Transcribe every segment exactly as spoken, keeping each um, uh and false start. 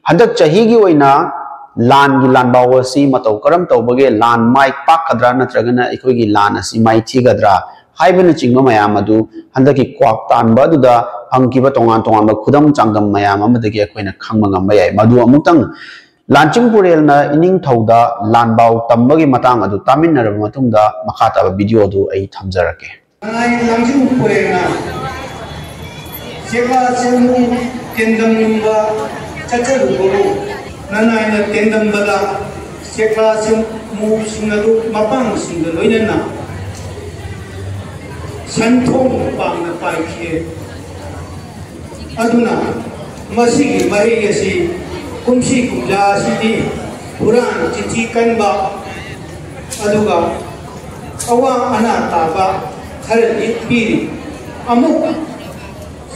ꯍꯟꯗꯛ ꯆꯍꯤꯒꯤ ꯑꯣꯏꯅ ꯂꯥꯟꯒꯤ ꯂꯥꯟꯕꯥꯎ ꯑꯁꯤ ꯃꯇꯧ ꯀꯔꯝ ꯇꯧꯕꯒꯦ, ꯂꯥꯟ ꯃꯥꯏ ꯄꯥꯛꯀꯗ꯭ꯔꯥ ꯅꯠꯇ꯭ꯔꯒꯅ ꯑꯩꯈꯣꯏꯒꯤ ꯂꯥꯟ ꯑꯁꯤ ꯃꯥꯏꯊꯤꯒꯗ꯭ꯔꯥ ꯍꯥꯏꯕꯅꯆꯤꯡꯕ ꯃꯌꯥꯝ ꯑꯗꯨ ꯍꯟꯗꯛꯀꯤ ꯀ꯭ꯋꯥꯛ ꯇꯥꯟꯕ ꯑꯗꯨꯗ ꯐꯪꯈꯤꯕ ꯇꯣꯉꯥꯟ ꯇꯣꯉꯥꯟꯕ ꯈꯨꯗꯝ ꯆꯥꯡꯗꯝ ꯃꯌꯥꯝ ꯑꯃꯗꯒꯤ ꯑꯩꯈꯣꯏꯅ ꯈꯪꯕ ꯉꯝꯕ ꯌꯥꯏ꯫ ꯃꯗꯨ ꯑꯃꯨꯛꯇꯪ ꯂꯥꯟꯆꯤꯡ ꯄꯨꯔꯦꯜꯅ ꯏꯅꯤꯡꯊꯧꯗ ꯂꯥꯟꯕꯥꯎ ꯇꯝꯕꯒꯤ ꯃꯇꯥꯡ ꯑꯗꯨ ꯇꯥꯃꯤꯟꯅꯔꯕ ꯃꯇꯨꯡꯗ ꯃꯈꯥ ꯇꯥꯕ ꯚꯤꯗꯤꯑꯣ ꯑꯗꯨ ꯑꯩ ꯊꯝꯖꯔꯛꯀꯦ꯫ ꯅꯅꯥꯏ ꯂꯥꯡꯖꯤꯡ ꯄꯨꯔꯦꯜꯅ ꯆꯦꯛꯂꯥ ꯆꯦꯡꯃꯨ ꯇꯦꯟꯗꯝ ꯂꯨꯝꯕ ꯆꯠꯆꯔꯨꯕꯕꯨ ꯅꯅꯥꯏꯅ ꯇꯦꯟꯗꯝꯕꯗ ꯆꯦꯛꯂꯥ ꯆꯦꯡꯃꯨꯁꯤꯡ ꯑꯗꯨ ꯃꯄꯥꯡꯁꯤꯡꯒ ꯂꯣꯏꯅꯅ ꯁꯟꯊꯣꯡ ꯄꯥꯡꯅ ꯄꯥꯏꯈꯤ꯫ ꯑꯗꯨꯅ ꯃꯁꯤꯒꯤ ꯃꯍꯩ ꯑꯁꯤ ꯀꯨꯝꯁꯤ ꯀꯨꯝꯖꯥ ꯑꯁꯤꯗꯤ ꯍꯨꯔꯥꯟ ꯆꯤꯊꯤ ꯀꯟꯕ, ꯑꯗꯨꯒ ꯑꯋꯥ ꯑꯅꯥ ꯇꯥꯕ ꯈꯔꯗꯤ ꯄꯤꯔꯤ꯫ ꯑꯃꯨꯛ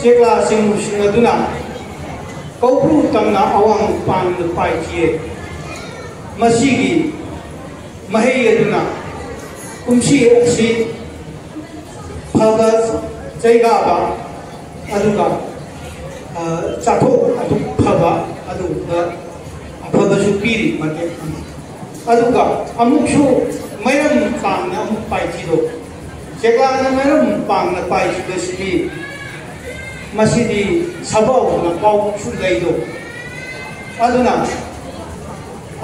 ꯆꯦꯛꯂꯥ ꯆꯤꯡꯕꯁꯤꯡ ꯑꯗꯨꯅ ꯀꯧꯕ꯭ꯔꯨ ꯇꯝꯅ ꯑꯋꯥꯡ ꯄꯥꯡꯅ ꯄꯥꯏꯈꯤꯌꯦ꯫ ꯃꯁꯤꯒꯤ ꯃꯍꯩ ꯑꯗꯨꯅ ꯀꯨꯝꯁꯤ ꯑꯁꯤ ꯐꯕ ꯆꯩꯒꯥꯕ ꯑꯗꯨꯒ, ꯑ, ꯆꯥꯊꯣꯛ ꯑꯗꯨꯝ ꯐꯕ ꯑꯗꯨꯒꯨꯝꯕ ꯑꯐꯕꯁꯨ ꯄꯤꯔꯤ ꯃꯇꯦꯛ ꯑꯃ꯫ ꯑꯗꯨꯒ ꯑꯃꯨꯛꯁꯨ ꯃꯩꯔꯝ ꯄꯥꯡꯅ ꯑꯃꯨꯛ ꯄꯥꯏꯈꯤꯗꯣ, ꯆꯦꯛꯂꯥꯅ ꯃꯩꯔꯝ ꯄꯥꯡꯅ ꯄꯥꯏꯈꯤꯕꯁꯤꯗꯤ ꯃꯁꯤꯗꯤ ꯁꯕꯧꯅ ꯄꯥꯎꯁꯨ ꯂꯩꯗꯣ꯫ ꯑꯗꯨꯅ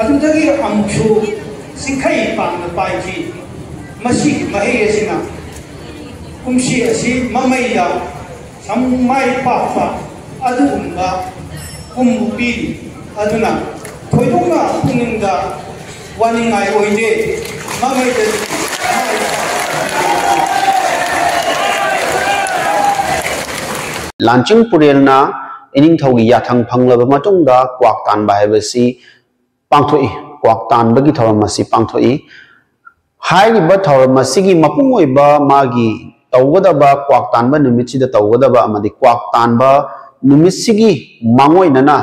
ꯑꯗꯨꯗꯒꯤ ꯑꯃꯨꯛꯁꯨ ꯆꯤꯡꯈꯩ ꯄꯥꯡꯅ ꯄꯥꯏꯈꯤ꯫ ꯃꯁꯤꯒꯤ ꯃꯍꯩ ꯑꯁꯤꯅ ꯀꯨꯝꯁꯤ ꯑꯁꯤ ꯃꯃꯩꯗ ꯁꯝ ꯃꯥꯏ ꯄꯥꯛꯄ ꯑꯗꯨꯒꯨꯝꯕ ꯀꯨꯝꯕ ꯄꯤꯔꯤ꯫ ꯑꯗꯨꯅ ꯊꯣꯏꯗꯣꯛꯅ ꯄꯨꯛꯅꯤꯡꯗ ꯋꯥꯅꯤꯡꯉꯥꯏ ꯑꯣꯏꯗꯦ꯫ ꯃꯃꯩꯗꯗꯤ ꯂꯥꯟꯆꯤꯡ ꯄꯨꯔꯦꯜꯅ ꯏꯅꯤꯡꯊꯧꯒꯤ ꯌꯥꯊꯪ ꯐꯪꯂꯕ ꯃꯇꯨꯡꯗ ꯀ꯭ꯋꯥꯛ ꯇꯥꯟꯕ ꯍꯥꯏꯕꯁꯤ ꯄꯥꯡꯊꯣꯛꯏ꯫ ꯀ꯭ꯋꯥꯛ ꯇꯥꯟꯕꯒꯤ ꯊꯧꯔꯝ ꯑꯁꯤ ꯄꯥꯡꯊꯣꯛꯏ꯫ ꯍꯥꯏꯔꯤꯕ ꯊꯧꯔꯝ ꯑꯁꯤꯒꯤ ꯃꯄꯨꯡ ꯑꯣꯏꯕ ꯃꯥꯒꯤ ꯇꯧꯒꯗꯕ ꯀ꯭ꯋꯥꯛ ꯇꯥꯟꯕ ꯅꯨꯃꯤꯠꯁꯤꯗ ꯇꯧꯒꯗꯕ ꯑꯃꯗꯤ ꯀ꯭ꯋꯥꯛ ꯇꯥꯟꯕ ꯅꯨꯃꯤꯠꯁꯤꯒꯤ ꯃꯥꯡꯑꯣꯏꯅꯅ,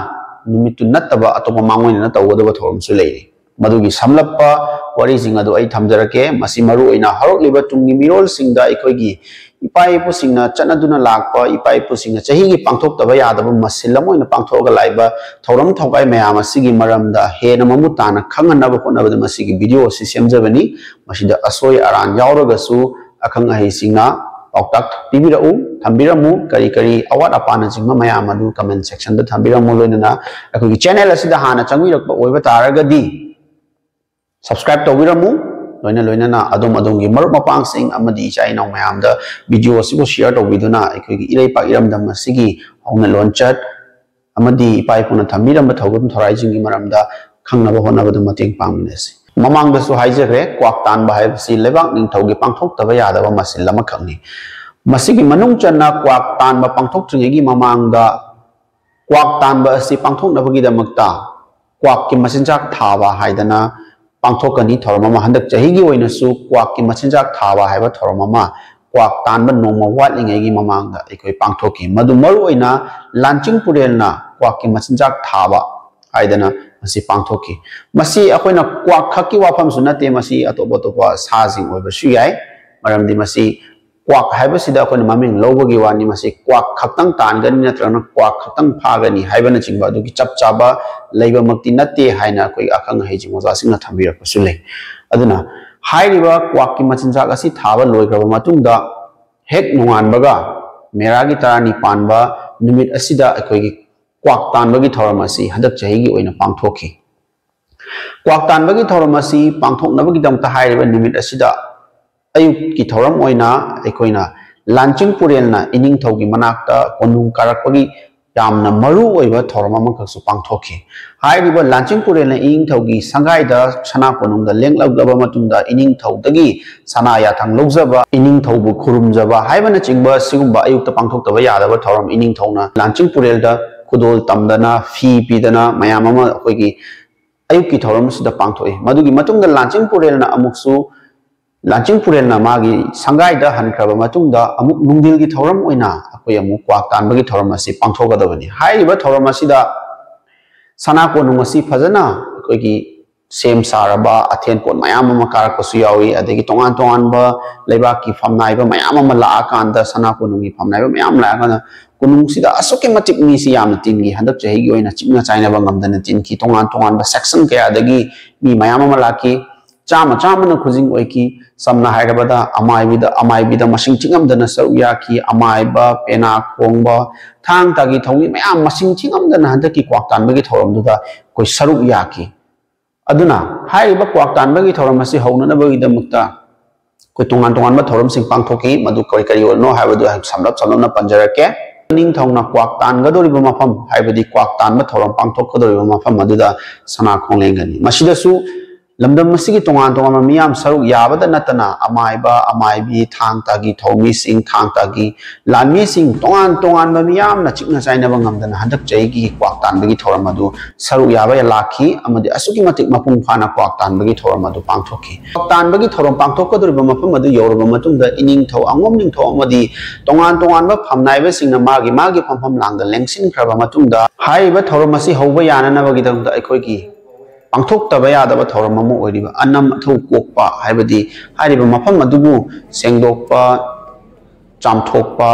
ꯅꯨꯃꯤꯠꯇꯨ ꯅꯠꯇꯕ ꯑꯇꯣꯞꯄ ꯃꯥꯡꯑꯣꯏꯅꯅ ꯇꯧꯒꯗꯕ ꯊꯧꯔꯝꯁꯨ ꯂꯩꯔꯤ꯫ ꯃꯗꯨꯒꯤ ꯁꯝꯂꯞꯄ ꯋꯥꯔꯤꯁꯤꯡ ꯑꯗꯨ ꯑꯩ ꯊꯝꯖꯔꯛꯀꯦ꯫ ꯃꯁꯤ ꯃꯔꯨꯑꯣꯏꯅ ꯍꯧꯔꯛꯂꯤꯕ ꯇꯨꯡꯒꯤ ꯃꯤꯔꯣꯜꯁꯤꯡꯗ ꯑꯩꯈꯣꯏꯒꯤ ꯏꯄꯥ ꯏꯄꯨꯁꯤꯡꯅ ꯆꯠꯅꯗꯨꯅ ꯂꯥꯛꯄ, ꯏꯄꯥ ꯏꯄꯨꯁꯤꯡꯅ ꯆꯍꯤꯒꯤ ꯄꯥꯡꯊꯣꯛꯇꯕ ꯌꯥꯗꯕ ꯃꯁꯤꯜ ꯑꯃ ꯑꯣꯏꯅ ꯄꯥꯡꯊꯣꯛꯑꯒ ꯂꯥꯛꯏꯕ ꯊꯧꯔꯝ ꯊꯧꯒꯥꯏ ꯃꯌꯥꯝ ꯑꯁꯤꯒꯤ ꯃꯔꯝꯗ ꯍꯦꯟꯅ ꯃꯃꯨꯠ ꯇꯥꯅ ꯈꯪꯍꯟꯅꯕ ꯍꯣꯠꯅꯕꯗ ꯃꯁꯤꯒꯤ ꯚꯤꯗꯤꯑꯣ ꯑꯁꯤ ꯁꯦꯝꯖꯕꯅꯤ꯫ ꯃꯁꯤꯗ ꯑꯁꯣꯏ ꯑꯔꯥꯟ ꯌꯥꯎꯔꯒꯁꯨ ꯑꯈꯪ ꯑꯍꯩꯁꯤꯡꯅ ꯄꯥꯎꯇꯥꯛ ꯄꯤꯕꯤꯔꯛꯎ, ꯊꯝꯕꯤꯔꯝꯃꯨ꯫ ꯀꯔꯤ ꯀꯔꯤ ꯑꯋꯥꯠ ꯑꯄꯥꯅꯆꯤꯡꯕ ꯃꯌꯥꯝ ꯑꯗꯨ comment section ꯗ ꯊꯝꯕꯤꯔꯝꯃꯨ꯫ ꯂꯣꯏꯅꯅ ꯑꯩꯈꯣꯏꯒꯤ channel ꯑꯁꯤꯗ ꯍꯥꯟꯅ ꯆꯪꯕꯤꯔꯛꯄ ꯑꯣꯏꯕ ꯇꯥꯔꯒꯗꯤ subscribe ꯇꯧꯕꯤꯔꯝꯃꯨ꯫ ꯂꯣꯏꯅ ꯂꯣꯏꯅꯅ ꯑꯗꯣꯝ ꯑꯗꯣꯝꯒꯤ ꯃꯔꯨꯞ ꯃꯄꯥꯡꯁꯤꯡ ꯑꯃꯗꯤ ꯏꯆꯥ ꯏꯅꯥꯎ ꯃꯌꯥꯝꯗ ꯚꯤꯗꯤꯑꯣ ꯑꯁꯤꯕꯨ share ꯇꯧꯕꯤꯗꯨꯅ ꯑꯩꯈꯣꯏꯒꯤ ꯏꯔꯩꯄꯥꯛ ꯏꯔꯝꯗꯝ ꯑꯁꯤꯒꯤ ꯍꯧꯅ ꯂꯣꯟꯆꯠ ꯑꯃꯗꯤ ꯏꯄꯥ ꯏꯄꯨꯅ ꯊꯝꯕꯤꯔꯝꯕ ꯊꯧꯒꯜ ꯊꯧꯔꯥꯏꯁꯤꯡꯒꯤ ꯃꯔꯝꯗ ꯈꯪꯅꯕ ꯍꯣꯠꯅꯕꯗ ꯃꯇꯦꯡ ꯄꯥꯡꯃꯤꯟꯅꯁꯤ꯫ ꯃꯃꯥꯡꯗꯁꯨ ꯍꯥꯏꯖꯈ꯭ꯔꯦ, ꯀ꯭ꯋꯥꯛ ꯇꯥꯟꯕ ꯍꯥꯏꯕꯁꯤ ꯂꯩꯕꯥꯛ ꯅꯤꯡꯊꯧꯒꯤ ꯄꯥꯡꯊꯣꯛꯇꯕ ꯌꯥꯗꯕ ꯃꯁꯤꯜ ꯑꯃꯈꯛꯅꯤ꯫ ꯃꯁꯤꯒꯤ ꯃꯅꯨꯡ ꯆꯟꯅ ꯀ꯭ꯋꯥꯛ ꯇꯥꯟꯕ ꯄꯥꯡꯊꯣꯛꯇ꯭ꯔꯤꯉꯩꯒꯤ ꯃꯃꯥꯡꯗ ꯀ꯭ꯋꯥꯛ ꯇꯥꯟꯕ ꯑꯁꯤ ꯄꯥꯡꯊꯣꯛꯅꯕꯒꯤꯗꯃꯛꯇ ꯀ꯭ꯋꯥꯛꯀꯤ ꯃꯆꯤꯟꯖꯥꯛ ꯊꯥꯕ ꯍꯥꯏꯗꯅ ꯄꯥꯡꯊꯣꯛꯀꯅꯤ ꯊꯧꯔꯝ ꯑꯃ꯫ ꯍꯟꯗꯛ ꯆꯍꯤꯒꯤ ꯑꯣꯏꯅꯁꯨ ꯀ꯭ꯋꯥꯛꯀꯤ ꯃꯆꯤꯟꯖꯥꯛ ꯊꯥꯕ ꯍꯥꯏꯕ ꯊꯧꯔꯝ ꯑꯃ, ꯀ꯭ꯋꯥꯛ ꯇꯥꯟꯕ ꯅꯣꯡꯃ ꯋꯥꯠꯂꯤꯉꯩꯒꯤ ꯃꯃꯥꯡꯗ ꯑꯩꯈꯣꯏ ꯄꯥꯡꯊꯣꯛꯈꯤ꯫ ꯃꯗꯨ ꯃꯔꯨꯑꯣꯏꯅ ꯂꯥꯟꯆꯤꯡ ꯄꯨꯔꯦꯜꯅ ꯀ꯭ꯋꯥꯛꯀꯤ ꯃꯆꯤꯟꯖꯥꯛ ꯊꯥꯕ ꯍꯥꯏꯗꯅ ꯃꯁꯤ ꯄꯥꯡꯊꯣꯛꯈꯤ꯫ ꯃꯁꯤ ꯑꯩꯈꯣꯏꯅ ꯀ꯭ꯋꯥꯛ ꯈꯛꯀꯤ ꯋꯥꯐꯝꯁꯨ ꯅꯠꯇꯦ, ꯃꯁꯤ ꯑꯇꯣꯞ ꯑꯇꯣꯞꯄ ꯁꯥꯁꯤꯡ ꯑꯣꯏꯕꯁꯨ ꯌꯥꯏ꯫ ꯃꯔꯝꯗꯤ ꯃꯁꯤ ꯀ꯭ꯋꯥꯛ ꯍꯥꯏꯕꯁꯤꯗ ꯑꯩꯈꯣꯏꯅ ꯃꯃꯤꯡ ꯂꯧꯕꯒꯤ ꯋꯥꯅꯤ, ꯃꯁꯤ ꯀ꯭ꯋꯥꯛ ꯈꯛꯇꯪ ꯇꯥꯟꯒꯅꯤ ꯅꯠꯇ꯭ꯔꯒꯅ ꯀ꯭ꯋꯥꯛ ꯈꯛꯇꯪ ꯐꯥꯒꯅꯤ ꯍꯥꯏꯕꯅꯆꯤꯡꯕ ꯑꯗꯨꯒꯤ ꯆꯞ ꯆꯥꯕ ꯂꯩꯕꯃꯛꯇꯤ ꯅꯠꯇꯦ ꯍꯥꯏꯅ ꯑꯩꯈꯣꯏꯒꯤ ꯑꯈꯪ ꯑꯍꯩꯁꯤꯡ ꯑꯣꯖꯥꯁꯤꯡꯅ ꯊꯝꯕꯤꯔꯛꯄꯁꯨ ꯂꯩ꯫ ꯑꯗꯨꯅ ꯍꯥꯏꯔꯤꯕ ꯀ꯭ꯋꯥꯛꯀꯤ ꯃꯆꯤꯟꯖꯥꯛ ꯑꯁꯤ ꯊꯥꯕ ꯂꯣꯏꯈ꯭ꯔꯕ ꯃꯇꯨꯡꯗ ꯍꯦꯛ ꯅꯣꯡꯉꯥꯟꯕꯒ ꯃꯦꯔꯥꯒꯤ ꯇꯔꯥꯅꯤ ꯄꯥꯟꯕ ꯅꯨꯃꯤꯠ ꯑꯁꯤꯗ ꯑꯩꯈꯣꯏꯒꯤ ꯀ꯭ꯋꯥꯛ ꯇꯥꯟꯕꯒꯤ ꯊꯧꯔꯝ ꯑꯁꯤ ꯍꯟꯗꯛ ꯆꯍꯤꯒꯤ ꯑꯣꯏꯅ ꯄꯥꯡꯊꯣꯛꯈꯤ꯫ ꯀ꯭ꯋꯥꯛ ꯇꯥꯟꯕꯒꯤ ꯊꯧꯔꯝ ꯑꯁꯤ ꯄꯥꯡꯊꯣꯛꯅꯕꯒꯤꯗꯃꯛꯇ ꯍꯥꯏꯔꯤꯕ ꯅꯨꯃꯤꯠ ꯑꯁꯤꯗ ꯑꯌꯨꯛꯀꯤ ꯊꯧꯔꯝ ꯑꯣꯏꯅ ꯑꯩꯈꯣꯏꯅ ꯂꯥꯟꯆꯤꯡ ꯄꯨꯔꯦꯜꯅ ꯏꯅꯤꯡꯊꯧꯒꯤ ꯃꯅꯥꯛꯇ ꯀꯣꯅꯨꯡ ꯀꯥꯔꯛꯄꯒꯤ ꯌꯥꯝꯅ ꯃꯔꯨ ꯑꯣꯏꯕ ꯊꯧꯔꯝ ꯑꯃꯈꯛꯁꯨ ꯄꯥꯡꯊꯣꯛꯈꯤ꯫ ꯍꯥꯏꯔꯤꯕ ꯂꯥꯟꯆꯤꯡ ꯄꯨꯔꯦꯜꯅ ꯏꯅꯤꯡꯊꯧꯒꯤ ꯁꯪꯒꯥꯏꯗ ꯁꯅꯥ ꯀꯣꯅꯨꯡꯗ ꯂꯦꯡꯂꯛꯂꯕ ꯃꯇꯨꯡꯗ ꯏꯅꯤꯡꯊꯧꯗꯒꯤ ꯁꯅꯥ ꯌꯥꯊꯪ ꯂꯧꯖꯕ, ꯏꯅꯤꯡꯊꯧꯕꯨ ꯈꯨꯔꯨꯝꯖꯕ ꯍꯥꯏꯕꯅꯆꯤꯡꯕ ꯁꯤꯒꯨꯝꯕ ꯑꯌꯨꯛꯇ ꯄꯥꯡꯊꯣꯛꯇꯕ ꯌꯥꯗꯕ ꯊꯧꯔꯝ, ꯏꯅꯤꯡꯊꯧꯅ ꯂꯥꯟꯆꯤꯡ ꯄꯨꯔꯦꯜꯗ ꯈꯨꯗꯣꯜ ꯇꯝꯗꯅ, ꯐꯤ ꯄꯤꯗꯅ ꯃꯌꯥꯝ ꯑꯃ ꯑꯩꯈꯣꯏꯒꯤ ꯑꯌꯨꯛꯀꯤ ꯊꯧꯔꯝꯁꯤꯗ ꯄꯥꯡꯊꯣꯛꯏ꯫ ꯃꯗꯨꯒꯤ ꯃꯇꯨꯡꯗ ꯂꯥꯟꯆꯤꯡ ꯄꯨꯔꯦꯜꯅ ꯑꯃꯨꯛꯁꯨ, ꯂꯥꯟꯆꯤꯡ ꯄꯨꯔꯦꯜꯅ ꯃꯥꯒꯤ ꯁꯪꯒꯥꯏꯗ ꯍꯟꯈ꯭ꯔꯕ ꯃꯇꯨꯡꯗ ꯑꯃꯨꯛ ꯅꯨꯡꯊꯤꯜꯒꯤ ꯊꯧꯔꯝ ꯑꯣꯏꯅ ꯑꯩꯈꯣꯏ ꯑꯃꯨꯛ ꯀ꯭ꯋꯥꯛ ꯇꯥꯟꯕꯒꯤ ꯊꯧꯔꯝ ꯑꯁꯤ ꯄꯥꯡꯊꯣꯛꯀꯗꯕꯅꯤ꯫ ꯍꯥꯏꯔꯤꯕ ꯊꯧꯔꯝ ꯑꯁꯤꯗ ꯁꯅꯥ ꯀꯣꯅꯨꯡ ꯑꯁꯤ ꯐꯖꯅ ꯑꯩꯈꯣꯏꯒꯤ ꯁꯦꯝ ꯁꯥꯔꯕ ꯑꯊꯦꯟ ꯄꯣꯠ ꯃꯌꯥꯝ ꯑꯃ ꯀꯥꯔꯛꯄꯁꯨ ꯌꯥꯎꯏ꯫ ꯑꯗꯒꯤ ꯇꯣꯉꯥꯟ ꯇꯣꯉꯥꯟꯕ ꯂꯩꯕꯥꯛꯀꯤ ꯐꯝꯅꯥꯏꯕ ꯃꯌꯥꯝ ꯑꯃ ꯂꯥꯛꯑꯀꯥꯟꯗ, ꯁꯅꯥ ꯀꯣꯅꯨꯡꯒꯤ ꯐꯝꯅꯥꯏꯕ ꯃꯌꯥꯝ ꯂꯥꯛꯑꯀꯥꯟꯗ, ꯀꯣꯅꯨꯡꯁꯤꯗ ꯑꯁꯨꯛꯀꯤ ꯃꯇꯤꯛ ꯃꯤꯁꯤ ꯌꯥꯝꯅ ꯇꯤꯟꯈꯤ꯫ ꯍꯟꯗꯛ ꯆꯍꯤꯒꯤ ꯑꯣꯏꯅ ꯆꯤꯛꯅ ꯆꯥꯏꯅꯕ ꯉꯝꯗꯅ ꯇꯤꯟꯈꯤ꯫ ꯇꯣꯉꯥꯟ ꯇꯣꯉꯥꯟꯕ section ꯀꯌꯥꯗꯒꯤ ꯃꯤ ꯃꯌꯥꯝ ꯑꯃ ꯂꯥꯛꯈꯤ꯫ ꯆꯥꯝꯃ ꯆꯥꯝꯃꯅ ꯈꯨꯖꯤꯡ ꯑꯣꯏꯈꯤ꯫ ꯁꯝꯅ ꯍꯥꯏꯔꯕꯗ, ꯑꯃꯥꯏꯕꯤꯗ, ꯑꯃꯥꯏꯕꯤꯗ ꯃꯁꯤꯡ ꯊꯤꯉꯝꯗꯅ ꯁꯔꯨꯛ ꯌꯥꯈꯤ꯫ ꯑꯃꯥꯏꯕ, ꯄꯦꯅꯥ ꯈꯣꯡꯕ, ꯊꯥꯡ ꯇꯥꯒꯤ ꯊꯧꯃꯤ ꯃꯌꯥꯝ ꯃꯁꯤꯡ ꯊꯤꯉꯝꯗꯅ ꯍꯟꯗꯛꯀꯤ ꯀ꯭ꯋꯥꯛ ꯇꯥꯟꯕꯒꯤ ꯊꯧꯔꯝꯗꯨꯗ ꯑꯩꯈꯣꯏ ꯁꯔꯨꯛ ꯌꯥꯈꯤ꯫ ꯑꯗꯨꯅ ꯍꯥꯏꯔꯤꯕ ꯀ꯭ꯋꯥꯛ ꯇꯥꯟꯕꯒꯤ ꯊꯧꯔꯝ ꯑꯁꯤ ꯍꯧꯅꯅꯕꯒꯤꯗꯃꯛꯇ ꯑꯩꯈꯣꯏ ꯇꯣꯉꯥꯟ ꯇꯣꯉꯥꯟꯕ ꯊꯧꯔꯝꯁꯤꯡ ꯄꯥꯡꯊꯣꯛꯈꯤ꯫ ꯃꯗꯨ ꯀꯔꯤ ꯀꯔꯤ ꯑꯣꯏꯕꯅꯣ ꯍꯥꯏꯕꯗꯨ ꯑꯩ ꯁꯝꯂꯞ ꯁꯝꯂꯞꯅ ꯄꯟꯖꯔꯛꯀꯦ꯫ ꯅꯤꯡꯊꯧꯅ ꯀ꯭ꯋꯥꯛ ꯇꯥꯟꯒꯗꯧꯔꯤꯕ ꯃꯐꯝ, ꯍꯥꯏꯕꯗꯤ ꯀ꯭ꯋꯥꯛ ꯇꯥꯟꯕ ꯊꯧꯔꯝ ꯄꯥꯡꯊꯣꯛꯀꯗꯧꯔꯤꯕ ꯃꯐꯝ ꯑꯗꯨꯗ ꯁꯅꯥ ꯈꯣꯡꯂꯦꯟꯒꯅꯤ꯫ ꯃꯁꯤꯗꯁꯨ ꯂꯝꯗꯝ ꯑꯁꯤꯒꯤ ꯇꯣꯉꯥꯟ ꯇꯣꯉꯥꯟꯕ ꯃꯤꯌꯥꯝ ꯁꯔꯨꯛ ꯌꯥꯕꯗ ꯅꯠꯇꯅ, ꯑꯃꯥꯏꯕ, ꯑꯃꯥꯏꯕꯤ, ꯊꯥꯡ ꯇꯥꯒꯤ ꯊꯧꯃꯤꯁꯤꯡ, ꯊꯥꯡ ꯇꯥꯒꯤ ꯂꯥꯟꯃꯤꯁꯤꯡ, ꯇꯣꯉꯥꯟ ꯇꯣꯉꯥꯟꯕ ꯃꯤꯌꯥꯝꯅ ꯆꯤꯛꯅ ꯆꯥꯏꯅꯕ ꯉꯝꯗꯅ ꯍꯟꯗꯛ ꯆꯍꯤꯒꯤ ꯀ꯭ꯋꯥꯛ ꯇꯥꯟꯕꯒꯤ ꯊꯧꯔꯝ ꯑꯗꯨ ꯁꯔꯨꯛ ꯌꯥꯕ ꯂꯥꯛꯈꯤ ꯑꯃꯗꯤ ꯑꯁꯨꯛꯀꯤ ꯃꯇꯤꯛ ꯃꯄꯨꯡ ꯐꯥꯅ ꯀ꯭ꯋꯥꯛ ꯇꯥꯟꯕꯒꯤ ꯊꯧꯔꯝ ꯑꯗꯨ ꯄꯥꯡꯊꯣꯛꯈꯤ꯫ ꯀ꯭ꯋꯥꯛ ꯇꯥꯟꯕꯒꯤ ꯊꯧꯔꯝ ꯄꯥꯡꯊꯣꯛꯀꯗꯧꯔꯤꯕ ꯃꯐꯝ ꯑꯗꯨ ꯌꯧꯔꯕ ꯃꯇꯨꯡꯗ, ꯏꯅꯤꯡꯊꯧ, ꯑꯉꯣꯝ ꯅꯤꯡꯊꯧ ꯑꯃꯗꯤ ꯇꯣꯉꯥꯟ ꯇꯣꯉꯥꯟꯕ ꯐꯝꯅꯥꯏꯕꯁꯤꯡꯅ ꯃꯥꯒꯤ ꯃꯥꯒꯤ ꯐꯝꯐꯝ ꯂꯥꯡꯗ ꯂꯦꯡꯁꯤꯟꯈ꯭ꯔꯕ ꯃꯇꯨꯡꯗ, ꯍꯥꯏꯔꯤꯕ ꯊꯧꯔꯝ ꯑꯁꯤ ꯍꯧꯕ ꯌꯥꯅꯅꯕꯒꯤꯗꯃꯛꯇ ꯑꯩꯈꯣꯏꯒꯤ ꯄꯥꯡꯊꯣꯛꯇꯕ ꯌꯥꯗꯕ ꯊꯧꯔꯝ ꯑꯃ ꯑꯣꯏꯔꯤꯕ ꯑꯅꯝ ꯑꯊꯧ ꯀꯣꯛꯄ, ꯍꯥꯏꯕꯗꯤ ꯍꯥꯏꯔꯤꯕ ꯃꯐꯝ ꯑꯗꯨꯕꯨ ꯁꯦꯡꯗꯣꯛꯄ, ꯆꯥꯝꯊꯣꯛꯄ,